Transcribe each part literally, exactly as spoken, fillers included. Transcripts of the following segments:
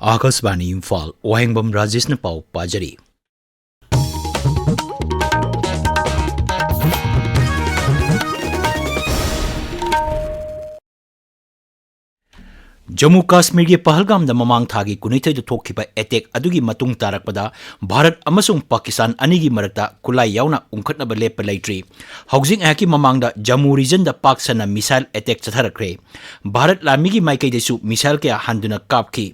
ꯑꯥꯀꯥꯁꯕꯥꯅꯤ ꯏꯝꯐꯥꯜ, ꯋꯥꯍꯦꯡꯕꯝ ꯔꯥꯖꯦꯁꯅ ꯄꯥꯎ ꯄꯥꯖꯔꯤ꯫ ꯖꯝꯃꯨ ꯀꯥꯁꯃꯤꯔꯒꯤ ꯄꯍꯜꯒꯥꯝꯗ ꯃꯃꯥꯡ ꯊꯥꯒꯤ ꯀꯨꯟꯅꯤꯊꯣꯏꯗ ꯊꯣꯛꯈꯤꯕ ꯑꯦꯇꯦꯛ ꯑꯗꯨꯒꯤ ꯃꯇꯨꯡ ꯇꯥꯔꯛꯄꯗ ꯚꯥꯔꯠ ꯑꯃꯁꯨꯡ ꯄꯥꯀꯤꯁꯇꯥꯟ ꯑꯅꯤꯒꯤ ꯃꯔꯛꯇ ꯈꯨꯠꯂꯥꯏ ꯌꯥꯎꯅ ꯎꯪꯈꯠꯅꯕ ꯂꯦꯞꯄ ꯂꯩꯇ꯭ꯔꯤ꯫ ꯍꯧꯖꯤꯛ ꯉꯥꯏꯍꯥꯛꯀꯤ ꯃꯃꯥꯡꯗ ꯖꯝꯃꯨ ꯔꯤꯖꯟꯗ ꯄꯥꯛ ꯁꯟꯅ ꯃꯤꯁꯥꯏꯜ ꯑꯦꯇꯦꯛ ꯆꯠꯊꯔꯛꯈ꯭ꯔꯦ꯫ ꯚꯥꯔꯠ ꯂꯥꯟꯃꯤꯒꯤ ꯃꯥꯏꯀꯩꯗꯁꯨ ꯃꯤꯁꯥꯏꯜ ꯀꯌꯥ ꯍꯟꯗꯨꯅ ꯀꯥꯞꯈꯤ꯫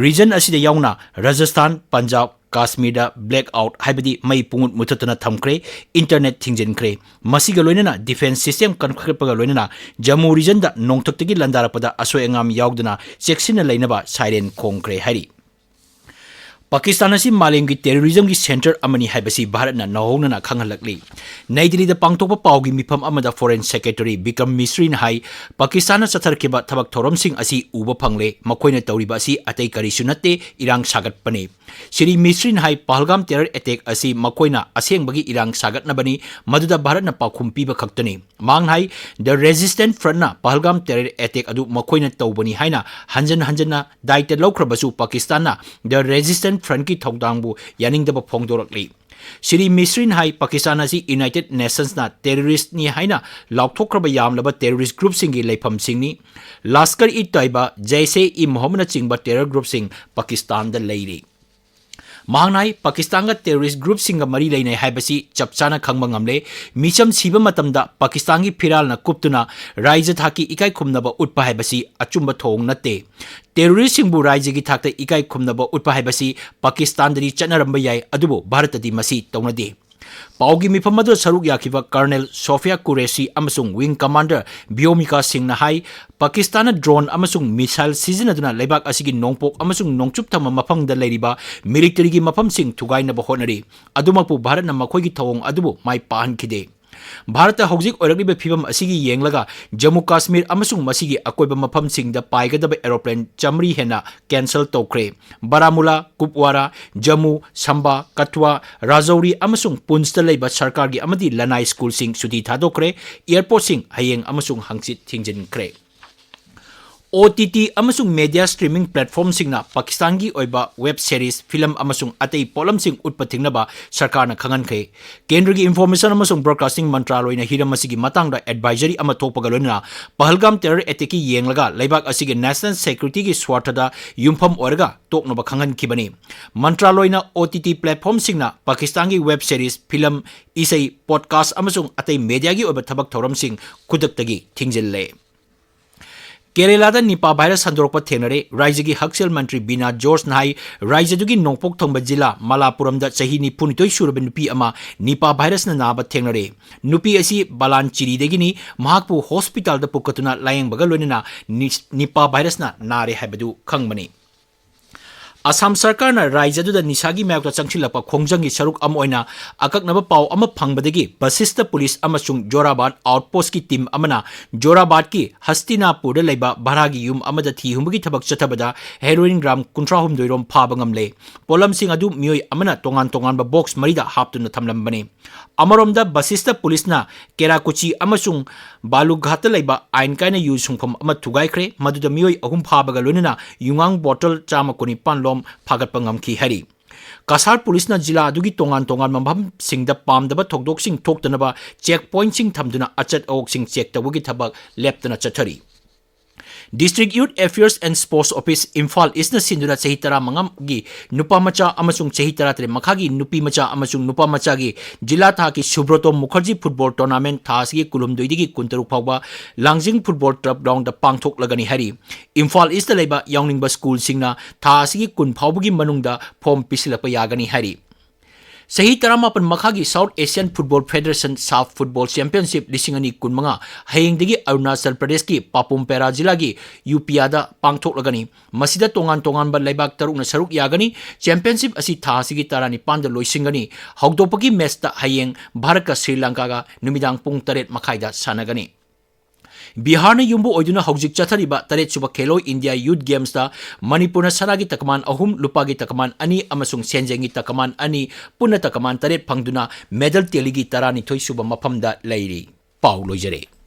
ꯔꯤꯖꯟ ꯑꯁꯤꯗ ꯌꯥꯎꯅ ꯔꯥꯖꯁꯊꯥꯟ, ꯄꯟꯖꯥꯕ, ꯀꯥꯁꯃꯤꯔꯗ ꯕ꯭ꯂꯦꯛ ꯑꯥꯎꯠ, ꯍꯥꯏꯕꯗꯤ ꯃꯩ ꯄꯨꯡꯃꯨꯠ ꯃꯨꯊꯠꯇꯨꯅ ꯊꯝꯈ꯭ꯔꯦ, ꯏꯟꯇꯔꯅꯦꯠ ꯊꯤꯡꯖꯤꯟꯈ꯭ꯔꯦ꯫ ꯃꯁꯤꯒ ꯂꯣꯏꯅꯅ ꯗꯤꯐꯦꯟꯁ ꯁꯤꯁꯇꯦꯝ ꯀꯟꯈꯠꯄꯒ ꯂꯣꯏꯅꯅ ꯖꯝꯃꯨ ꯔꯤꯖꯟꯗ ꯅꯣꯡꯊꯛꯇꯒꯤ ꯂꯥꯟꯗꯥꯔꯛꯄꯗ ꯑꯁꯣꯏ ꯑꯉꯥꯝ ꯌꯥꯎꯗꯅ ꯆꯦꯛꯁꯤꯟꯅ ꯂꯩꯅꯕ ꯁꯥꯏꯔꯦꯟ ꯈꯣꯡꯈ꯭ꯔꯦ ꯍꯥꯏꯔꯤ꯫ ꯄꯥꯀꯤꯁꯇꯥꯟ ꯑꯁꯤ ꯃꯥꯂꯦꯝꯒꯤ ꯇꯦꯔꯣꯔꯤꯖꯝꯒꯤ ꯁꯦꯟꯇꯔ ꯑꯃꯅꯤ ꯍꯥꯏꯕꯁꯤ ꯚꯥꯔꯠꯅ ꯅꯧꯍꯧꯅꯅ ꯈꯪꯍꯜꯂꯛꯂꯤ꯫ ꯅꯩ ꯗꯤꯜꯂꯤꯗ ꯄꯥꯡꯊꯣꯛꯄ ꯄꯥꯎꯒꯤ ꯃꯤꯐꯝ ꯑꯃꯗ ꯐꯣꯔꯦꯟ ꯁꯦꯀ꯭ꯔꯦꯇꯔꯤ ꯕꯤꯀ꯭ꯔꯝ ꯃꯤꯁ꯭ꯔꯤꯅ ꯍꯥꯏ, ꯄꯥꯀꯤꯁꯇꯥꯟꯅ ꯆꯠꯊꯔꯛꯈꯤꯕ ꯊꯕꯛ ꯊꯧꯔꯝꯁꯤꯡ ꯑꯁꯤ ꯎꯕ ꯐꯪꯂꯦ, ꯃꯈꯣꯏꯅ ꯇꯧꯔꯤꯕ ꯑꯁꯤ ꯑꯇꯩ ꯀꯔꯤꯁꯨ ꯅꯠꯇꯦ, ꯏꯔꯥꯡ ꯁꯥꯒꯠꯄꯅꯤ꯫ ꯁ꯭ꯔꯤ ꯃꯤꯁ꯭ꯔꯤꯅ ꯍꯥꯏ, ꯄꯍꯜꯒꯥꯝ ꯇꯦꯔꯔ ꯑꯦꯇꯦꯛ ꯑꯁꯤ ꯃꯈꯣꯏꯅ ꯑꯁꯦꯡꯕꯒꯤ ꯏꯔꯥꯡ ꯁꯥꯒꯠꯅꯕꯅꯤ, ꯃꯗꯨꯗ ꯚꯥꯔꯠꯅ ꯄꯥꯎꯈꯨꯝ ꯄꯤꯕ ꯈꯛꯇꯅꯤ꯫ ꯃꯍꯥꯛꯅ ꯍꯥꯏ, The Resistance Frontꯅ ꯄꯍꯜꯒꯥꯝ ꯇꯦꯔꯔ ꯑꯦꯇꯦꯛ ꯑꯗꯨ ꯃꯈꯣꯏꯅ ꯇꯧꯕꯅꯤ ꯍꯥꯏꯅ ꯍꯟꯖꯟ ꯍꯟꯖꯟꯅ ꯗꯥꯏꯇ ꯂꯧꯈ꯭ꯔꯕꯁꯨ, ꯄꯥꯀꯤꯁꯇꯥꯟꯅ The Resistance Frontꯀꯤ ꯊꯧꯗꯥꯡꯕꯨ ꯌꯥꯅꯤꯡꯗꯕ ꯐꯣꯡꯗꯣꯔꯛꯂꯤ꯫ ꯁ꯭ꯔꯤ ꯃꯤꯁ꯭ꯔꯤꯅ ꯍꯥꯏ, ꯄꯥꯀꯤꯁꯇꯥꯟ ꯑꯁꯤ ꯌꯨꯅꯥꯏꯇꯦꯗ ꯅꯦꯁꯟꯁꯅ ꯇꯦꯔꯣꯔꯤꯁ꯭ꯠꯅꯤ ꯍꯥꯏꯅ ꯂꯥꯎꯊꯣꯛꯈ꯭ꯔꯕ ꯌꯥꯝꯂꯕ ꯇꯦꯔꯣꯔꯤꯁ꯭ꯠ ꯒ꯭ꯔꯨꯞꯁꯤꯡꯒꯤ ꯂꯩꯐꯝꯁꯤꯡꯅꯤ꯫ ꯂꯥꯁꯀꯔ ꯏ ꯇꯣꯏꯕꯥ, ꯖꯩꯁꯦ ꯏ ꯃꯣꯍꯝꯃꯗꯅꯆꯤꯡꯕ ꯇꯦꯔꯔ ꯒ꯭ꯔꯨꯞꯁꯤꯡ ꯄꯥꯀꯤꯁꯇꯥꯟꯗ ꯂꯩꯔꯤ꯫ ꯃꯍꯥꯛꯅ ꯍꯥꯏ, ꯄꯥꯀꯤꯁꯇꯥꯟꯒ ꯇꯦꯔꯣꯔꯤꯁ꯭ꯠ ꯒ꯭ꯔꯨꯞꯁꯤꯡꯒ ꯃꯔꯤ ꯂꯩꯅꯩ ꯍꯥꯏꯕꯁꯤ ꯆꯞ ꯆꯥꯅ ꯈꯪꯕ ꯉꯝꯂꯦ꯫ ꯃꯤꯆꯝ ꯁꯤꯕ ꯃꯇꯝꯗ ꯄꯥꯀꯤꯁꯇꯥꯟꯒꯤ ꯐꯤꯔꯥꯜꯅ ꯀꯨꯞꯇꯨꯅ ꯔꯥꯏꯖ꯭ꯌ ꯊꯥꯛꯀꯤ ꯏꯀꯥꯏ ꯈꯨꯝꯅꯕ ꯎꯠꯄ ꯍꯥꯏꯕꯁꯤ ꯑꯆꯨꯝꯕ ꯊꯧꯑꯣꯡ ꯅꯠꯇꯦ꯫ ꯇꯦꯔꯣꯔꯤꯁ꯭ꯠꯁꯤꯡꯕꯨ ꯔꯥꯏꯖ꯭ꯌꯒꯤ ꯊꯥꯛꯇ ꯏꯀꯥꯏ ꯈꯨꯝꯅꯕ ꯎꯠꯄ ꯍꯥꯏꯕꯁꯤ ꯄꯥꯀꯤꯁꯇꯥꯟꯗꯗꯤ ꯆꯠꯅꯔꯝꯕ ꯌꯥꯏ, ꯑꯗꯨꯕꯨ ꯚꯥꯔꯠꯇꯗꯤ ꯃꯁꯤ ꯇꯧꯅꯗꯦ꯫ ꯄꯥꯎꯒꯤ ꯃꯤꯐꯝ ꯑꯗꯨꯗ ꯁꯔꯨꯛ ꯌꯥꯈꯤꯕ ꯀꯔꯅꯦꯜ ꯁꯣꯐꯤꯌꯥ ꯀꯨꯔꯦꯁꯤ ꯑꯃꯁꯨꯡ ꯋꯤꯡ ꯀꯃꯥꯟꯗꯔ ꯕꯤꯌꯣꯃꯤꯀꯥ ꯁꯤꯡꯅ ꯍꯥꯏ, ꯄꯥꯀꯤꯁꯇꯥꯟꯅ ꯗ꯭ꯔꯣꯟ ꯑꯃꯁꯨꯡ ꯃꯤꯁꯥꯏꯜ ꯁꯤꯖꯤꯟꯅꯗꯨꯅ ꯂꯩꯕꯥꯛ ꯑꯁꯤꯒꯤ ꯅꯣꯡꯄꯣꯛ ꯑꯃꯁꯨꯡ ꯅꯣꯡꯆꯨꯞ ꯊꯪꯕ ꯃꯐꯝꯗ ꯂꯩꯔꯤꯕ ꯃꯤꯂꯤꯇꯔꯤꯒꯤ ꯃꯐꯝꯁꯤꯡ ꯊꯨꯒꯥꯏꯅꯕ ꯍꯣꯠꯅꯔꯤ꯫ ꯑꯗꯨꯃꯛꯄꯨ ꯚꯥꯔꯠꯅ ꯃꯈꯣꯏꯒꯤ ꯊꯧꯑꯣꯡ ꯑꯗꯨꯕꯨ ꯃꯥꯏ ꯄꯥꯛꯍꯟꯈꯤꯗꯦ꯫ ꯚꯥꯔꯠꯇ ꯍꯧꯖꯤꯛ ꯑꯣꯏꯔꯛꯂꯤꯕ ꯐꯤꯕꯝ ꯑꯁꯤꯒꯤ ꯌꯦꯡꯂꯒ ꯖꯝꯃꯨ ꯀꯥꯁꯃꯤꯔ ꯑꯃꯁꯨꯡ ꯃꯁꯤꯒꯤ ꯑꯀꯣꯏꯕ ꯃꯐꯝꯁꯤꯡꯗ ꯄꯥꯏꯒꯗꯕ ꯑꯦꯔꯣꯄ꯭ꯂꯦꯟ ꯆꯥꯃꯔꯤ ꯍꯦꯟꯅ ꯀꯦꯟꯁꯦꯜ ꯇꯧꯈ꯭ꯔꯦ꯫ ꯕꯥꯔꯥꯃꯨꯂꯥ, ꯀꯨꯞꯋꯥꯔꯥ, ꯖꯝꯃꯨ, ꯁꯝꯕꯥ, ꯀꯊꯨꯋꯥ, ꯔꯥꯖꯧꯔꯤ ꯑꯃꯁꯨꯡ ꯄꯨꯟꯁꯇ ꯂꯩꯕ ꯁꯔꯀꯥꯔꯒꯤ ꯑꯃꯗꯤ ꯂꯅꯥꯏ ꯁ꯭ꯀꯨꯜꯁꯤꯡ ꯁꯨꯇꯤ ꯊꯥꯗꯣꯛꯈ꯭ꯔꯦ꯫ ꯑꯦꯌꯔꯄꯣꯔꯠꯁꯤꯡ ꯍꯌꯦꯡ ꯑꯃꯁꯨꯡ ꯍꯪꯆꯤꯠ ꯊꯤꯡꯖꯤꯟꯈ꯭ꯔꯦ꯫ OTT ꯑꯃꯁꯨꯡ media streaming platformꯁꯤꯡꯅ ꯄꯥꯀꯤꯁꯇꯥꯟꯒꯤ ꯑꯣꯏꯕ web series, film ꯑꯃꯁꯨꯡ ꯑꯇꯩ ꯄꯣꯠꯂꯝꯁꯤꯡ ꯎꯠꯄ ꯊꯤꯡꯅꯕ ꯁꯔꯀꯥꯔꯅ ꯈꯪꯍꯟꯈ꯭ꯔꯦ꯫ ꯀꯦꯟꯗ꯭ꯔꯒꯤ Information ꯑꯃꯁꯨꯡ Broadcasting ꯃꯟꯇ꯭ꯔꯥꯂꯣꯏꯅ ꯍꯤꯔꯝ ꯑꯁꯤꯒꯤ ꯃꯇꯥꯡꯗ advisory ꯑꯃ ꯊꯣꯛꯄꯒ ꯂꯣꯏꯅꯅ ꯄꯍꯜꯒꯥꯝ terror attackꯀꯤ ꯌꯦꯡꯂꯒ ꯂꯩꯕꯥꯛ ꯑꯁꯤꯒꯤ national securityꯒꯤ ꯁ꯭ꯋꯥꯔꯊꯗ ꯌꯨꯝꯐꯝ ꯑꯣꯏꯔꯒ ꯇꯣꯛꯅꯕ ꯈꯪꯍꯟꯈꯤꯕꯅꯤ꯫ ꯃꯟꯇ꯭ꯔꯥꯂꯣꯏꯅ OTT platformꯁꯤꯡꯅ ꯄꯥꯀꯤꯁꯇꯥꯟꯒꯤ web series, film, ꯏꯁꯩ, podcast ꯑꯃꯁꯨꯡ ꯑꯇꯩ mediaꯒꯤ ꯑꯣꯏꯕ ꯊꯕꯛ ꯊꯧꯔꯝꯁꯤꯡ ꯈꯨꯗꯛꯇꯒꯤ ꯊꯤꯡꯖꯤꯜꯂꯦ꯫ ꯀꯦꯔꯦꯂꯥꯗ ꯅꯤꯄꯥ ꯚꯥꯏꯔꯁ ꯁꯟꯗꯣꯔꯛꯄ ꯊꯦꯡꯅꯔꯦ꯫ ꯔꯥꯏꯖ꯭ꯌꯒꯤ ꯍꯛꯁꯦꯜ ꯃꯟꯇ꯭ꯔꯤ ꯕꯤꯅꯥ ꯖꯣꯔꯖꯅ ꯍꯥꯏ, ꯔꯥꯏꯖ꯭ꯌꯗꯨꯒꯤ ꯅꯣꯡꯄꯣꯛ ꯊꯪꯕ ꯖꯤꯂꯥ ꯃꯂꯥꯄꯨꯔꯝꯗ ꯆꯍꯤ ꯅꯤꯐꯨꯅꯤꯊꯣꯏ ꯁꯨꯔꯕ ꯅꯨꯄꯤ ꯑꯃ ꯅꯤꯄꯥ ꯚꯥꯏꯔꯁꯅ ꯅꯥꯕ ꯊꯦꯡꯅꯔꯦ꯫ ꯅꯨꯄꯤ ꯑꯁꯤ ꯕꯥꯂꯥꯟꯆꯤꯔꯤꯗꯒꯤꯅꯤ꯫ ꯃꯍꯥꯛꯄꯨ ꯍꯣꯁꯄꯤꯇꯥꯜꯗ ꯄꯨꯈꯠꯇꯨꯅ ꯂꯥꯌꯦꯡꯕꯒ ꯂꯣꯏꯅꯅ ꯅꯤ-, ꯅꯤꯄꯥ ꯚꯥꯏꯔꯁꯅ ꯅꯥꯔꯦ ꯍꯥꯏꯕꯗꯨ ꯈꯪꯕꯅꯤ꯫ ꯑꯁꯥꯝ ꯁꯔꯀꯥꯔꯅ ꯔꯥꯏꯖ꯭ꯌꯗꯨꯗ ꯅꯤꯁꯥꯒꯤ ꯃꯥꯌꯣꯛꯇ ꯆꯪꯁꯤꯜꯂꯛꯄ ꯈꯣꯡꯖꯪꯒꯤ ꯁꯔꯨꯛ ꯑꯃ ꯑꯣꯏꯅ ꯑꯀꯛꯅꯕ ꯄꯥꯎ ꯑꯃ ꯐꯪꯕꯗꯒꯤ ꯕꯁꯤꯁꯇ ꯄꯨꯂꯤꯁ ꯑꯃꯁꯨꯡ ꯖꯣꯔꯥꯕꯥꯗ outpostꯀꯤ team ꯑꯃꯅ ꯖꯣꯔꯥꯕꯥꯗꯀꯤ ꯍꯁꯇꯤꯅꯥꯄꯨꯔꯗ ꯂꯩꯕ ꯚꯔꯥꯒꯤ ꯌꯨꯝ ꯑꯃꯗ ꯊꯤ ꯍꯨꯝꯕꯒꯤ ꯊꯕꯛ ꯆꯠꯊꯕꯗ heroin gram ꯀꯨꯟꯊ꯭ꯔꯥꯍꯨꯝꯗꯣꯏ ꯔꯣꯝ ꯐꯥꯕ ꯉꯝꯂꯦ꯫ ꯄꯣꯠꯂꯝꯁꯤꯡ ꯑꯗꯨ ꯃꯤꯑꯣꯏ ꯑꯃꯅ ꯇꯣꯉꯥꯟ ꯇꯣꯉꯥꯟꯕ box ꯃꯔꯤꯗ ꯍꯥꯞꯇꯨꯅ ꯊꯝꯂꯝꯕꯅꯤ꯫ ꯑꯃꯔꯣꯝꯗ ꯕꯁꯤꯁꯇ ꯄꯨꯂꯤꯁꯅ ꯀꯦꯔꯥꯀꯨꯆꯤ ꯑꯃꯁꯨꯡ ꯕꯥꯂꯨꯘꯥꯠꯇ ꯂꯩꯕ ꯑꯥꯏꯟ ꯀꯥꯏꯅ ꯌꯨ ꯁꯨꯡꯐꯝ ꯑꯃ ꯊꯨꯒꯥꯏꯈ꯭ꯔꯦ, ꯃꯗꯨꯗ ꯃꯤꯑꯣꯏ ꯑꯍꯨꯝ ꯐꯥꯕꯒ ꯂꯣꯏꯅꯅ ꯌꯨꯉꯥꯡ bottle ꯆꯥꯝꯃ ꯀꯨꯟꯅꯤꯄꯥꯟ ꯂꯣꯝ ꯐꯥꯒꯠꯄ ꯉꯝꯈꯤ ꯍꯥꯏꯔꯤ꯫ ꯀꯁꯥꯔ ꯄꯨꯂꯤꯁꯅ ꯖꯤꯂꯥ ꯑꯗꯨꯒꯤ ꯇꯣꯉꯥꯟ ꯇꯣꯉꯥꯟꯕ ꯃꯐꯝꯁꯤꯡꯗ ꯄꯥꯝꯗꯕ ꯊꯧꯗꯣꯛꯁꯤꯡ ꯊꯣꯛꯇꯅꯕ check pointꯁꯤꯡ ꯊꯝꯗꯨꯅ ꯑꯆꯠ ꯑꯋꯣꯛꯁꯤꯡ check ꯇꯧꯕꯒꯤ ꯊꯕꯛ ꯂꯦꯞꯇꯅ ꯆꯠꯊꯔꯤ꯫ District Youth Affairs and Sports Office, Imphal ꯏꯁꯅ ꯁꯤꯟꯗꯨꯅ ꯆꯍꯤ ꯇꯔꯥꯃꯉꯥꯒꯤ ꯅꯨꯄꯥ ꯃꯆꯥ ꯑꯃꯁꯨꯡ ꯆꯍꯤ ꯇꯔꯥꯇꯔꯦꯠ ꯃꯈꯥꯒꯤ ꯅꯨꯄꯤ ꯃꯆꯥ ꯑꯃꯁꯨꯡ ꯅꯨꯄꯥ ꯃꯆꯥꯒꯤ ꯖꯤꯂꯥ ꯊꯥꯛꯀꯤ ꯁꯨꯕ꯭ꯔꯇꯣ ꯃꯨꯈꯔꯖꯤ football tournament ꯊꯥ ꯑꯁꯤꯒꯤ ꯀꯨꯟꯍꯨꯝꯗꯣꯏꯗꯒꯤ ꯀꯨꯟꯇꯔꯨꯛ ꯐꯥꯎꯕ ꯂꯥꯡꯖꯤꯡ football turf groundꯗ ꯄꯥꯡꯊꯣꯛꯂꯒꯅꯤ ꯍꯥꯏꯔꯤ꯫ ꯏꯝꯐꯥꯜ ꯏꯁꯇ ꯂꯩꯕ ꯌꯥꯎꯅꯤꯡꯕ ꯁ꯭ꯀꯨꯜꯁꯤꯡꯅ ꯊꯥ ꯑꯁꯤꯒꯤ ꯀꯨꯟ ꯐꯥꯎꯕꯒꯤ ꯃꯅꯨꯡꯗ form ꯄꯤꯁꯤꯜꯂꯛꯄ ꯌꯥꯒꯅꯤ ꯍꯥꯏꯔꯤ꯫ ꯆꯍꯤ ꯇꯔꯥꯃꯥꯄꯟ ꯃꯈꯥꯒꯤ South Asian Football Federation SAFF Football Championship ꯂꯤꯁꯤꯡ ꯑꯅꯤ ꯀꯨꯟꯃꯉꯥ ꯍꯌꯦꯡꯗꯒꯤ ꯑꯔꯨꯅꯥꯆꯜ ꯄ꯭ꯔꯗꯦꯁꯀꯤ ꯄꯥꯄꯨꯝ ꯄꯦꯔꯥ ꯖꯤꯂꯥꯒꯤ ꯌꯨꯄꯤꯌꯥꯗ ꯄꯥꯡꯊꯣꯛꯂꯒꯅꯤ꯫ ꯃꯁꯤꯗ ꯇꯣꯉꯥꯟ ꯇꯣꯉꯥꯟꯕ ꯂꯩꯕꯥꯛ ꯇꯔꯨꯛꯅ ꯁꯔꯨꯛ ꯌꯥꯒꯅꯤ꯫ Championship ꯑꯁꯤ ꯊꯥ ꯑꯁꯤꯒꯤ ꯇꯔꯥꯅꯤꯄꯥꯟꯗ ꯂꯣꯏꯁꯤꯟꯒꯅꯤ꯫ ꯍꯧꯗꯣꯛꯄꯒꯤ matchꯇ ꯍꯌꯦꯡ ꯚꯥꯔꯠꯀ ꯁ꯭ꯔꯤ ꯂꯪꯀꯥꯒ ꯅꯨꯃꯤꯗꯥꯡ ꯄꯨꯡ ꯇꯔꯦꯠ ꯃꯈꯥꯏꯗ ꯁꯥꯟꯅꯒꯅꯤ꯫ ꯕꯤꯍꯥꯔꯅ ꯌꯨꯝꯕꯨ ꯑꯣꯏꯗꯨꯅ ꯍꯧꯖꯤꯛ ꯆꯠꯊꯔꯤꯕ ꯇꯔꯦꯠꯁꯨꯕ ꯈꯦꯂꯣ ꯏꯟꯗꯤꯌꯥ ꯌꯨꯊ ꯒꯦꯝꯁꯇ ꯃꯅꯤꯄꯨꯔꯅ ꯁꯅꯥꯒꯤ ꯇꯀꯃꯥꯟ ꯑꯍꯨꯝ, ꯂꯨꯄꯥꯒꯤ ꯇꯀꯃꯥꯟ ꯑꯅꯤ ꯑꯃꯁꯨꯡ ꯁꯦꯟꯖꯦꯡꯒꯤ ꯇꯀꯃꯥꯟ ꯑꯅꯤ, ꯄꯨꯟꯅ ꯇꯀꯃꯥꯟ ꯇꯔꯦꯠ ꯐꯪꯗꯨꯅ medal tallyꯒꯤ ꯇꯔꯥꯅꯤꯊꯣꯏ ꯁꯨꯕ ꯃꯐꯝꯗ ꯂꯩꯔꯤ꯫ ꯄꯥꯎ ꯂꯣꯏꯖꯔꯦ꯫